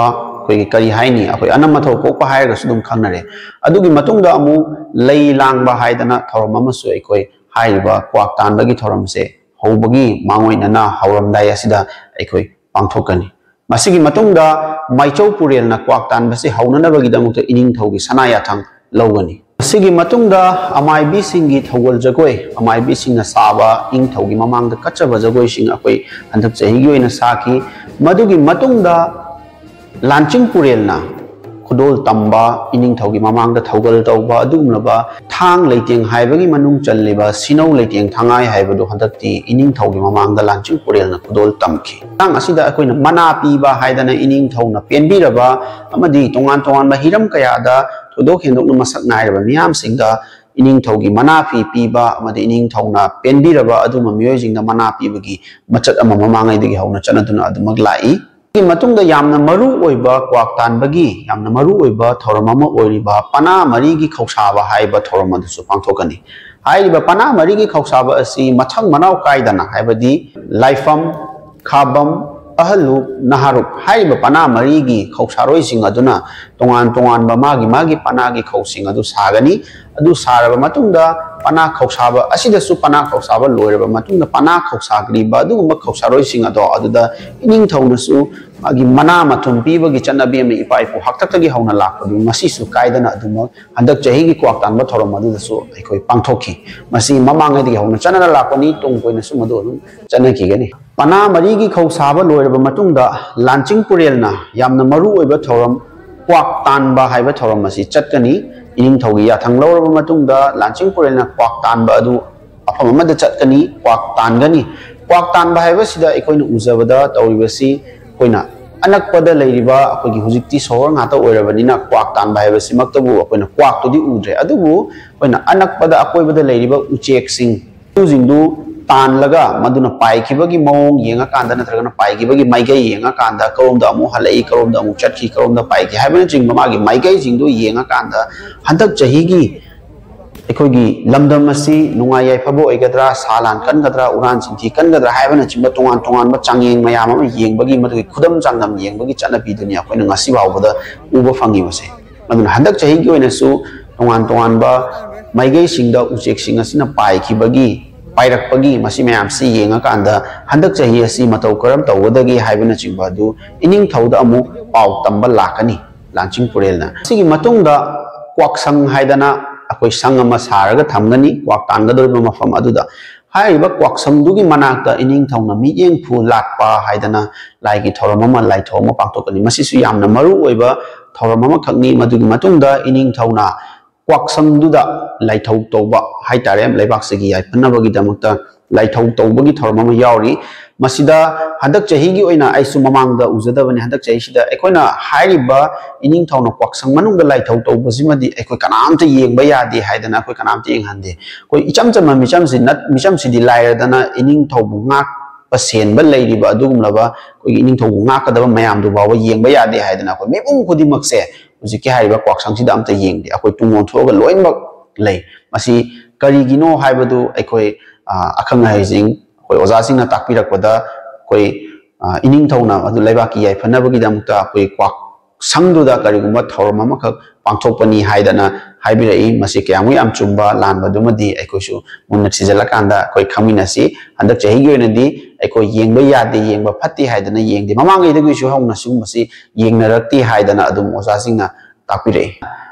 ꯑꯩꯈꯣꯏꯒꯤ ꯀꯔꯤ ꯍꯥꯏꯅꯤ, ꯑꯩꯈꯣꯏ ꯑꯅꯝ ꯑꯊꯧ ꯀꯣꯛꯄ ꯍꯥꯏꯔꯒꯁꯨ ꯑꯗꯨꯝ ꯈꯪꯅꯔꯦ꯫ ꯑꯗꯨꯒꯤ ꯃꯇꯨꯡꯗ ꯑꯃꯨꯛ ꯂꯩ ꯂꯥꯡꯕ ꯍꯥꯏꯗꯅ ꯊꯧꯔꯝ ꯑꯃꯁꯨ ꯑꯩꯈꯣꯏ ꯍꯥꯏꯔꯤꯕ ꯀ꯭ꯋꯥꯛ ꯇꯥꯟꯕꯒꯤ ꯊꯧꯔꯝꯁꯦ ꯍꯧꯕꯒꯤ ꯃꯥꯡꯑꯣꯏꯅꯅ ꯍꯧꯔꯝꯗꯥꯏ ꯑꯁꯤꯗ ꯑꯩꯈꯣꯏ ꯄꯥꯡꯊꯣꯛꯀꯅꯤ꯫ ꯃꯁꯤꯒꯤ ꯃꯇꯨꯡꯗ ꯃꯥꯏꯆꯧ ꯄꯨꯔꯦꯜꯅ ꯀ꯭ꯋꯥꯛ ꯇꯥꯟꯕꯁꯤ ꯍꯧꯅꯅꯕꯒꯤꯗꯃꯛꯇ ꯏꯅꯤꯡꯊꯧꯒꯤ ꯁꯅꯥ ꯌꯥꯊꯪ ꯂꯧꯒꯅꯤ꯫ ꯃꯁꯤꯒꯤ ꯃꯇꯨꯡꯗ ꯑꯃꯥꯏꯕꯤꯁꯤꯡꯒꯤ ꯊꯧꯒꯜ ꯖꯒꯣꯏ, ꯑꯃꯥꯏꯕꯤꯁꯤꯡꯅ ꯁꯥꯕ ꯏꯅꯤꯡꯊꯧꯒꯤ ꯃꯃꯥꯡꯗ ꯀꯠꯆꯕ ꯖꯒꯣꯏꯁꯤꯡ ꯑꯩꯈꯣꯏ ꯍꯟꯗꯛ ꯆꯍꯤꯒꯤ ꯑꯣꯏꯅ ꯁꯥꯈꯤ꯫ ꯃꯗꯨꯒꯤ ꯃꯇꯨꯡꯗ ꯂꯥꯟꯆꯤꯡ ꯄꯨꯔꯦꯜꯅ ꯈꯨꯗꯣꯜ ꯇꯝꯕ, ꯏꯅꯤꯡꯊꯧꯒꯤ ꯃꯃꯥꯡꯗ ꯊꯧꯒꯜ ꯇꯧꯕ, ꯑꯗꯨꯒꯨꯝꯂꯕ ꯊꯥꯡ ꯂꯩꯇꯦꯡ ꯍꯥꯏꯕꯒꯤ ꯃꯅꯨꯡ ꯆꯜꯂꯤꯕ ꯁꯤꯅꯧ ꯂꯩꯇꯦꯡ ꯊꯉꯥꯏ ꯍꯥꯏꯕꯗꯨ ꯍꯟꯗꯛꯇꯤ ꯏꯅꯤꯡꯊꯧꯒꯤ ꯃꯃꯥꯡꯗ ꯂꯥꯟꯆꯤꯡ ꯄꯨꯔꯦꯜꯅ ꯈꯨꯗꯣꯜ ꯇꯝꯈꯤ꯫ ꯃꯇꯥꯡ ꯑꯁꯤꯗ ꯑꯩꯈꯣꯏꯅ ꯃꯅꯥ ꯄꯤꯕ ꯍꯥꯏꯗꯅ ꯏꯅꯤꯡꯊꯧꯅ ꯄꯦꯟꯕꯤꯔꯕ ꯑꯃꯗꯤ ꯇꯣꯉꯥꯟ ꯇꯣꯉꯥꯟꯕ ꯍꯤꯔꯝ ꯀꯌꯥꯗ ꯊꯣꯏꯗꯣꯛ ꯍꯦꯟꯗꯣꯛꯅ ꯃꯁꯛ ꯅꯥꯏꯔꯕ ꯃꯤꯌꯥꯝꯁꯤꯡꯗ ꯏꯅꯤꯡꯊꯧꯒꯤ ꯃꯅꯥ ꯐꯤ ꯄꯤꯕ ꯑꯃꯗꯤ ꯏꯅꯤꯡꯊꯧꯅ ꯄꯦꯟꯕꯤꯔꯕ ꯑꯗꯨꯒꯨꯝꯕ ꯃꯤꯑꯣꯏꯁꯤꯡꯗ ꯃꯅꯥ ꯄꯤꯕꯒꯤ ꯃꯆꯠ ꯑꯃ ꯃꯃꯥꯡꯉꯩꯗꯒꯤ ꯍꯧꯅ ꯆꯠꯅꯗꯨꯅ ꯑꯗꯨꯃꯛ ꯂꯥꯛꯏ꯫ ꯁꯤꯒꯤ ꯃꯇꯨꯡꯗ ꯌꯥꯝꯅ ꯃꯔꯨ ꯑꯣꯏꯕ ꯀ꯭ꯋꯥꯛ ꯇꯥꯟꯕꯒꯤ ꯌꯥꯝꯅ ꯃꯔꯨ ꯑꯣꯏꯕ ꯊꯧꯔꯝ ꯑꯃ ꯑꯣꯏꯔꯤꯕ ꯄꯅꯥ ꯃꯔꯤꯒꯤ ꯈꯧꯁꯥꯕ ꯍꯥꯏꯕ ꯊꯧꯔꯝ ꯑꯗꯨꯁꯨ ꯄꯥꯡꯊꯣꯛꯀꯅꯤ꯫ ꯍꯥꯏꯔꯤꯕ ꯄꯅꯥ ꯃꯔꯤꯒꯤ ꯈꯧꯁꯥꯕ ꯑꯁꯤ ꯃꯊꯪ ꯃꯅꯥꯎ ꯀꯥꯏꯗꯅ, ꯍꯥꯏꯕꯗꯤ ꯂꯥꯏꯐꯝ, ꯈꯥꯕꯝ, ꯑꯍꯜꯂꯨꯞ, ꯅꯍꯥꯔꯨꯞ ꯍꯥꯏꯔꯤꯕ ꯄꯅꯥ ꯃꯔꯤꯒꯤ ꯈꯧꯁꯥꯔꯣꯏꯁꯤꯡ ꯑꯗꯨꯅ ꯇꯣꯉꯥꯟ ꯇꯣꯉꯥꯟꯕ ꯃꯥꯒꯤ ꯃꯥꯒꯤ ꯄꯅꯥꯒꯤ ꯈꯧꯁꯤꯡ ꯑꯗꯨ ꯁꯥꯒꯅꯤ꯫ ꯑꯗꯨ ꯁꯥꯔꯕ ꯃꯇꯨꯡꯗ ꯄꯅꯥ ꯈꯧꯁꯥꯕ ꯑꯁꯤꯗꯁꯨ, ꯄꯅꯥ ꯈꯧꯁꯥꯕ ꯂꯣꯏꯔꯕ ꯃꯇꯨꯡꯗ ꯄꯅꯥ ꯈꯧꯁꯥꯈ꯭ꯔꯤꯕ ꯑꯗꯨꯒꯨꯝꯕ ꯈꯧꯁꯥꯔꯣꯏꯁꯤꯡ ꯑꯗꯣ ꯑꯗꯨꯗ ꯏꯅꯤꯡꯊꯧꯅꯁꯨ ꯃꯥꯒꯤ ꯃꯅꯥ ꯃꯊꯨꯝ ꯄꯤꯕꯒꯤ ꯆꯠꯅꯕꯤ ꯑꯃ ꯏꯄꯥ ꯏꯄꯨ ꯍꯥꯛꯇꯛꯇꯒꯤ ꯍꯧꯅ ꯂꯥꯛꯄꯗꯨ ꯉꯁꯤꯁꯨ ꯀꯥꯏꯗꯅ ꯑꯗꯨꯃꯛ ꯍꯟꯗꯛ ꯆꯍꯤꯒꯤ ꯀ꯭ꯋꯥꯛ ꯇꯥꯟꯕ ꯊꯧꯔꯝ ꯑꯗꯨꯗꯁꯨ ꯑꯩꯈꯣꯏ ꯄꯥꯡꯊꯣꯛꯈꯤ꯫ ꯃꯁꯤ ꯃꯃꯥꯡꯉꯩꯗꯒꯤ ꯍꯧꯅ ꯆꯠꯅꯅ ꯂꯥꯛꯄꯅꯤ, ꯇꯨꯡ ꯀꯣꯏꯅꯁꯨ ꯃꯗꯨ ꯑꯗꯨꯝ ꯆꯠꯅꯈꯤꯒꯅꯤ꯫ ꯄꯅꯥ ꯃꯔꯤꯒꯤ ꯈꯧ ꯁꯥꯕ ꯂꯣꯏꯔꯕ ꯃꯇꯨꯡꯗ ꯂꯥꯟꯆꯤꯡ ꯄꯨꯔꯦꯜꯅ ꯌꯥꯝꯅ ꯃꯔꯨ ꯑꯣꯏꯕ ꯊꯧꯔꯝ ꯀ꯭ꯋꯥꯛ ꯇꯥꯟꯕ ꯍꯥꯏꯕ ꯊꯧꯔꯝ ꯑꯁꯤ ꯆꯠꯀꯅꯤ꯫ ꯏꯅꯤꯡꯊꯧꯒꯤ ꯌꯥꯊꯪ ꯂꯧꯔꯕ ꯃꯇꯨꯡꯗ ꯂꯥꯟꯆꯤꯡ ꯄꯨꯔꯦꯜꯅ ꯀ꯭ꯋꯥꯛ ꯇꯥꯟꯕ ꯑꯗꯨ ꯃꯐꯝ ꯑꯃꯗ ꯆꯠꯀꯅꯤ, ꯀ꯭ꯋꯥꯛ ꯇꯥꯟꯒꯅꯤ꯫ ꯀ꯭ꯋꯥꯛ ꯇꯥꯟꯕ ꯍꯥꯏꯕꯁꯤꯗ ꯑꯩꯈꯣꯏꯅ ꯎꯖꯕꯗ ꯇꯧꯔꯤꯕꯁꯤ, ꯑꯩꯈꯣꯏꯅ ꯑꯅꯛꯄꯗ ꯂꯩꯔꯤꯕ, ꯑꯩꯈꯣꯏꯒꯤ ꯍꯧꯖꯤꯛꯇꯤ ꯁꯣꯍꯣꯔ ꯉꯥꯛꯇ ꯑꯣꯏꯔꯕꯅꯤꯅ ꯀ꯭ꯋꯥꯛ ꯇꯥꯟꯕ ꯍꯥꯏꯕꯁꯤꯃꯛꯇꯕꯨ ꯑꯩꯈꯣꯏꯅ ꯀ꯭ꯋꯥꯛꯇꯨꯗꯤ ꯎꯗ꯭ꯔꯦ, ꯑꯗꯨꯕꯨ ꯑꯩꯈꯣꯏꯅ ꯑꯅꯛꯄꯗ ꯑꯀꯣꯏꯕꯗ ꯂꯩꯔꯤꯕ ꯎꯆꯦꯛꯁꯤꯡ, ꯑꯗꯨꯁꯤꯡꯗꯨ ꯇꯥꯟꯂꯒ ꯃꯗꯨꯅ ꯄꯥꯏꯈꯤꯕꯒꯤ ꯃꯑꯣꯡ ꯌꯦꯡꯉꯀꯥꯟꯗ ꯅꯠꯇ꯭ꯔꯒꯅ ꯄꯥꯏꯈꯤꯕꯒꯤ ꯃꯥꯏꯀꯩ ꯌꯦꯡꯉꯀꯥꯟꯗ ꯀꯔꯣꯝꯗ ꯑꯃꯨꯛ ꯍꯜꯂꯛꯏ, ꯀꯔꯣꯝꯗ ꯑꯃꯨꯛ ꯆꯠꯈꯤ, ꯀꯔꯣꯝꯗ ꯄꯥꯏꯈꯤ ꯍꯥꯏꯕꯅꯆꯤꯡꯕ ꯃꯥꯒꯤ ꯃꯥꯏꯀꯩꯁꯤꯡꯗꯨ ꯌꯦꯡꯉꯀꯥꯟꯗ ꯍꯟꯗꯛ ꯆꯍꯤꯒꯤ ꯑꯩꯈꯣꯏꯒꯤ ꯂꯝꯗꯝ ꯑꯁꯤ ꯅꯨꯡꯉꯥꯏ ꯌꯥꯏꯐꯕ ꯑꯣꯏꯒꯗ꯭ꯔꯥ, ꯁꯥ ꯂꯥꯟ ꯀꯟꯒꯗ꯭ꯔꯥ, ꯎꯔꯥꯟ ꯆꯤꯟꯊꯤ ꯀꯟꯒꯗ꯭ꯔꯥ ꯍꯥꯏꯕꯅꯆꯤꯡꯕ ꯇꯣꯉꯥꯟ ꯇꯣꯉꯥꯟꯕ ꯆꯥꯡꯌꯦꯡ ꯃꯌꯥꯝ ꯑꯃ ꯌꯦꯡꯕꯒꯤ, ꯃꯗꯨꯒꯤ ꯈꯨꯗꯝ ꯆꯥꯡꯗꯝ ꯌꯦꯡꯕꯒꯤ ꯆꯠꯅꯕꯤꯗꯨꯅꯤ ꯑꯩꯈꯣꯏꯅ ꯉꯁꯤ ꯐꯥꯎꯕꯗ ꯎꯕ ꯐꯪꯉꯤꯕꯁꯦ꯫ ꯑꯗꯨꯅ ꯍꯟꯗꯛ ꯆꯍꯤꯒꯤ ꯑꯣꯏꯅꯁꯨ ꯇꯣꯉꯥꯟ ꯇꯣꯉꯥꯟꯕ ꯃꯥꯏꯀꯩꯁꯤꯡꯗ ꯎꯆꯦꯛꯁꯤꯡ ꯑꯁꯤꯅ ꯄꯥꯏꯈꯤꯕꯒꯤ, ꯄꯥꯏꯔꯛꯄꯒꯤ ꯃꯁꯤ ꯃꯌꯥꯝꯁꯤ ꯌꯦꯡꯉꯀꯥꯟꯗ ꯍꯟꯗꯛ ꯆꯍꯤ ꯑꯁꯤ ꯃꯇꯧ ꯀꯔꯝ ꯇꯧꯒꯗꯒꯦ ꯍꯥꯏꯕꯅꯆꯤꯡꯕ ꯑꯗꯨ ꯏꯅꯤꯡꯊꯧꯗ ꯑꯃꯨꯛ ꯄꯥꯎ ꯇꯝꯕ ꯂꯥꯛꯀꯅꯤ꯫ ꯂꯥꯟꯆꯤꯡ ꯄꯨꯔꯦꯜꯅ꯫ ꯁꯤꯒꯤ ꯃꯇꯨꯡꯗ ꯀ꯭ꯋꯥꯛꯁꯪ ꯍꯥꯏꯗꯅ ꯑꯩꯈꯣꯏ ꯁꯪ ꯑꯃ ꯁꯥꯔꯒ ꯊꯝꯒꯅꯤ ꯀ꯭ꯋꯥꯛ ꯇꯥꯟꯒꯗꯧꯔꯤꯕ ꯃꯐꯝ ꯑꯗꯨꯗ꯫ ꯍꯥꯏꯔꯤꯕ ꯀ꯭ꯋꯥꯛꯁꯪꯗꯨꯒꯤ ꯃꯅꯥꯛꯇ ꯏꯅꯤꯡꯊꯧꯅ ꯃꯤꯠꯌꯦꯡ ꯐꯨ ꯂꯥꯠꯄ ꯍꯥꯏꯗꯅ ꯂꯥꯏꯒꯤ ꯊꯧꯔꯝ ꯑꯃ, ꯂꯥꯏꯊꯧ ꯑꯃ ꯄꯥꯡꯊꯣꯛꯀꯅꯤ꯫ ꯃꯁꯤꯁꯨ ꯌꯥꯝꯅ ꯃꯔꯨ ꯑꯣꯏꯕ ꯊꯧꯔꯝ ꯑꯃꯈꯛꯅꯤ꯫ ꯃꯗꯨꯒꯤ ꯃꯇꯨꯡꯗ ꯏꯅꯤꯡꯊꯧꯅ ꯀ꯭ꯋꯥꯛꯁꯪꯗꯨꯗ ꯂꯥꯏꯊꯧ ꯇꯧꯕ ꯍꯥꯏꯇꯥꯔꯦ, ꯂꯩꯕꯥꯛꯁꯤꯒꯤ ꯌꯥꯏꯐꯅꯕꯒꯤꯗꯃꯛꯇ ꯂꯥꯏꯊꯧ ꯇꯧꯕꯒꯤ ꯊꯧꯔꯝ ꯑꯃ ꯌꯥꯎꯔꯤ꯫ ꯃꯁꯤꯗ ꯍꯟꯗꯛ ꯆꯍꯤꯒꯤ ꯑꯣꯏꯅ ꯑꯩꯁꯨ ꯃꯃꯥꯡꯗ ꯎꯖꯗꯕꯅꯤ꯫ ꯍꯟꯗꯛ ꯆꯍꯤꯁꯤꯗ ꯑꯩꯈꯣꯏꯅ ꯍꯥꯏꯔꯤꯕ ꯏꯅꯤꯡꯊꯧꯅ ꯀ꯭ꯋꯥꯛꯁꯪ ꯃꯅꯨꯡꯗ ꯂꯥꯏꯊꯧ ꯇꯧꯕꯁꯤꯃꯗꯤ ꯑꯩꯈꯣꯏ ꯀꯅꯥꯝꯇ ꯌꯦꯡꯕ ꯌꯥꯗꯦ ꯍꯥꯏꯗꯅ ꯑꯩꯈꯣꯏ ꯀꯅꯥꯝꯇ ꯌꯦꯡꯍꯟꯗꯦ꯫ ꯑꯩꯈꯣꯏ ꯏꯆꯝ ꯆꯝꯕ ꯃꯤꯆꯝꯁꯤ ꯅꯠ-, ꯃꯤꯆꯝꯁꯤꯗꯤ ꯂꯥꯏꯔꯗꯅ ꯏꯅꯤꯡꯊꯧꯕꯨ ꯉꯥꯛꯄ ꯁꯦꯟꯕ ꯂꯩꯔꯤꯕ ꯑꯗꯨꯒꯨꯝꯂꯕ ꯑꯩꯈꯣꯏꯒꯤ ꯏꯅꯤꯡꯊꯧꯕꯨ ꯉꯥꯛꯀꯗꯕ ꯃꯌꯥꯝꯗꯨ ꯐꯥꯎꯕ ꯌꯦꯡꯕ ꯌꯥꯗꯦ ꯍꯥꯏꯗꯅ ꯑꯩꯈꯣꯏ ꯃꯤꯄꯨꯝ ꯈꯨꯗꯤꯡꯃꯛꯁꯦ ꯍꯧꯖꯤꯛꯀꯤ ꯍꯥꯏꯔꯤꯕ ꯀ꯭ꯋꯥꯛꯁꯪꯁꯤꯗ ꯑꯝꯇ ꯌꯦꯡꯗꯦ꯫ ꯑꯩꯈꯣꯏ ꯇꯨꯡ ꯑꯣꯟꯊꯣꯛꯑꯒ ꯂꯣꯏꯅꯃꯛ ꯂꯩ꯫ ꯃꯁꯤ ꯀꯔꯤꯒꯤꯅꯣ ꯍꯥꯏꯕꯗꯨ ꯑꯩꯈꯣꯏ, ꯑ, ꯑꯈꯪ ꯑꯍꯩꯁꯤꯡ, ꯑꯩꯈꯣꯏ ꯑꯣꯖꯥꯁꯤꯡꯅ ꯇꯥꯛꯄꯤꯔꯛꯄꯗ, ꯑꯩꯈꯣꯏ, ꯑ, ꯏꯅꯤꯡꯊꯧꯅ ꯑꯗꯨ ꯂꯩꯕꯥꯛꯀꯤ ꯌꯥꯏꯐꯅꯕꯒꯤꯗꯃꯛꯇ ꯑꯩꯈꯣꯏ ꯀ꯭ꯋꯥꯛꯁꯪꯗꯨꯗ ꯀꯔꯤꯒꯨꯝꯕ ꯊꯧꯔꯝ ꯑꯃꯈꯛ ꯄꯥꯡꯊꯣꯛꯄꯅꯤ ꯍꯥꯏꯗꯅ ꯍꯥꯏꯕꯤꯔꯛꯏ꯫ ꯃꯁꯤ ꯀꯌꯥꯃꯨꯛ ꯌꯥꯝ ꯆꯨꯝꯕ ꯂꯥꯟꯕꯗꯨꯃꯗꯤ ꯑꯩꯈꯣꯏꯁꯨ ꯃꯨꯟꯅ ꯊꯤꯖꯤꯜꯂꯀꯥꯟꯗ ꯑꯩꯈꯣꯏ ꯈꯪꯃꯤꯟꯅꯁꯤ꯫ ꯍꯟꯗꯛ ꯆꯍꯤꯒꯤ ꯑꯣꯏꯅꯗꯤ ꯑꯩꯈꯣꯏ ꯌꯦꯡꯕ ꯌꯥꯗꯦ, ꯌꯦꯡꯕ ꯐꯠꯇꯦ ꯍꯥꯏꯗꯅ ꯌꯦꯡꯗꯦ꯫ ꯃꯃꯥꯡꯉꯩꯗꯒꯤꯁꯨ ꯍꯧꯅ ꯁꯤꯒꯨꯝꯕꯁꯤ ꯌꯦꯡꯅꯔꯛꯇꯦ ꯍꯥꯏꯗꯅ ꯑꯗꯨꯝ ꯑꯣꯖꯥꯁꯤꯡꯅ ꯇꯥꯛꯄꯤꯔꯛꯏ꯫